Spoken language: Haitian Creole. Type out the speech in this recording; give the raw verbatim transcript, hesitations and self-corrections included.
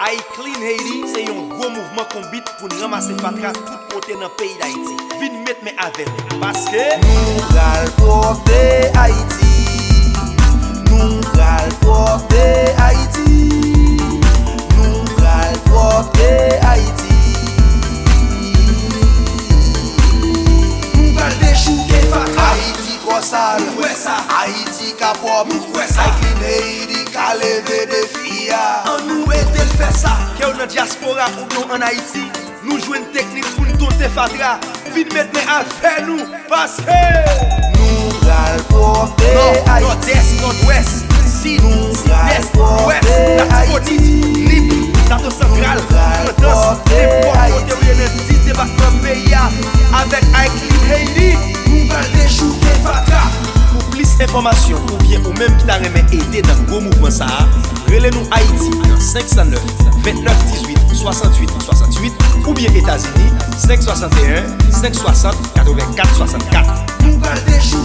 I Clean Haiti se yon gwo mouvman konbit pou n ranmase fatra tout kote nan peyi Dayiti. Vin met men avè nou, paske nou pral pwòpte Ayiti. Nou pral pwòpte Ayiti. Nou pral pwòpte Ayiti. Nou pral dechouke fatra. Ayiti twò sal. Nou kwè sa. Ayiti ka pwòp. Nou kwè sa. I Clean Haiti ka leve defi a. Ann nou ede l fè sa. Ke w nan dyaspora oubyen w ann Ayiti, nou jwenn teknik pou n tonte fatra. Vin met men avè nou, paske nou pral pwòpte Ayiti. Nòdès, Nòdwès, Sid, Sidès, Lwès, Latibonit, Nip, Plato Santral, Grandans, nenpòt kote w ye nan dis depatman peyi a, avèk I Clean Haiti, nou pral dechouke fatra. Pou plis enfòmasyon oubyen ou menm ki ta renmen ede nan gwo mouvman sa a, rele nou Ayiti nan senk san nèf, vennèf dizuit, swasanntuit, swasanntuit, oubyen Etazini, senk swasanteyen, senk swasant, katrevenkat, swasannkat. Nou pral dechouke